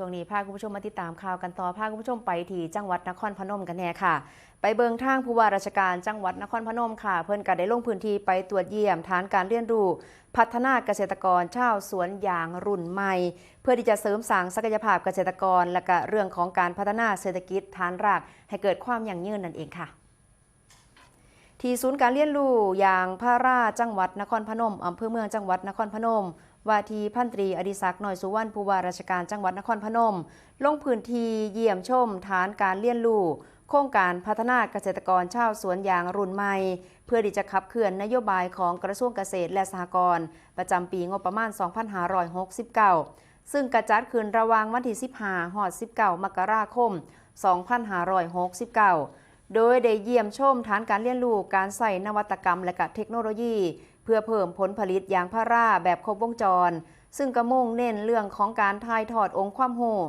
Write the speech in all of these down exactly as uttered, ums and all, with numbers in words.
ช่วงนี้พาคุณผู้ชมมาติดตามข่าวกันต่อ พาคุณผู้ชมไปที่จังหวัดนครพนมกันแน่ค่ะ ไปเบิ่งทางผู้ว่าราชการจังหวัดนครพนมค่ะ เพิ่นก็ได้ลงพื้นที่ไปตรวจเยี่ยมฐานการเรียนรู้พัฒนาเกษตรกรชาวสวนยางรุ่นใหม่ เพื่อที่จะเสริมสร้างศักยภาพเกษตรกร และก็เรื่องของการพัฒนาเศรษฐกิจฐานรากให้เกิดความยั่งยืนนั่นเองค่ะ ที่ศูนย์การเรียนรู้ยางพาราจังหวัดนครพนม อำเภอเมืองจังหวัดนครพนม ว่าที่พันตรีอดิศักดิ์ น้อยสุวรรณ ผู้ว่าราชการจังหวัดนครพนม ลงพื้นที่เยี่ยมชมฐานการเรียนรู้โครงการพัฒนาเกษตรกรชาวสวนยางรุ่นใหม่ เพื่อที่จะขับเคลื่อนนโยบายของกระทรวงเกษตรและสหกรณ์ ประจำปีงบประมาณ สองพันห้าร้อยหกสิบเก้า ซึ่งกระจัดขึ้นระหว่างวันที่ สิบห้า ฮอด สิบเก้า มกราคม สองพันห้าร้อยหกสิบเก้า โดยได้เยี่ยมชมฐานการเรียนรู้การใช้นวัตกรรมและก็เทคโนโลยี เพื่อเพิ่มผลผลิตยางพาราแบบครบวงจร ซึ่งก็มุ่งเน้นเรื่องของการถ่ายทอดองค์ความรู้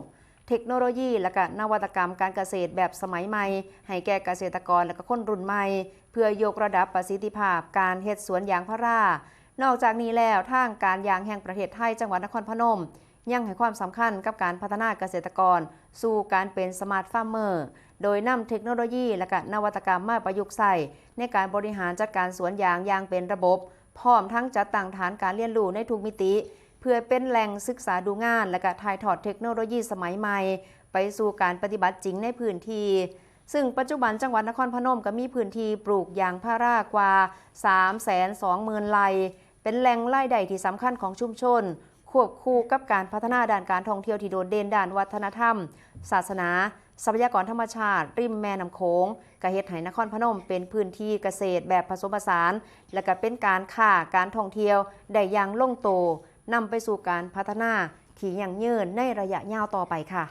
เทคโนโลยีและก็นวัตกรรมการเกษตรแบบสมัยใหม่ ให้แก่เกษตรกรและก็คนรุ่นใหม่ เพื่อยกระดับประสิทธิภาพการเฮ็ดสวนยางพารา นอกจากนี้แล้ว ทางการยางแห่งประเทศไทยจังหวัดนครพนม ยังให้ความสำคัญกับการพัฒนาเกษตรกร สู่การเป็นสมาร์ทฟาร์มเมอร์ โดยนำเทคโนโลยีและก็นวัตกรรมมาประยุกต์ใช้ในการบริหารจัดการสวนยางอย่างเป็นระบบ พร้อมทั้งจัดตั้งฐานการเรียนรู้ในทุกมิติ เพื่อเป็นแหล่งศึกษาดูงาน และก็ถ่ายทอดเทคโนโลยีสมัยใหม่ ไปสู่การปฏิบัติจริงในพื้นที่ ซึ่งปัจจุบันจังหวัดนครพนมก็มีพื้นที่ปลูกยางพารากว่า สามแสนสองหมื่น ไร่ เป็นแหล่งรายได้ที่สำคัญของชุมชน ควบคู่กับการพัฒนาด้านการท่องเที่ยวที่โดดเด่นด้านวัฒนธรรม ศาสนา ทรัพยากรธรรมชาติ ริมแม่น้ำโขง ก็เฮ็ดให้นครพนมเป็นพื้นที่เกษตรแบบผสมผสาน และก็เป็นการค้าการท่องเที่ยวได้อย่างลงตัวนำไปสู่การพัฒนาที่ยั่งยืนในระยะยาวต่อไปค่ะ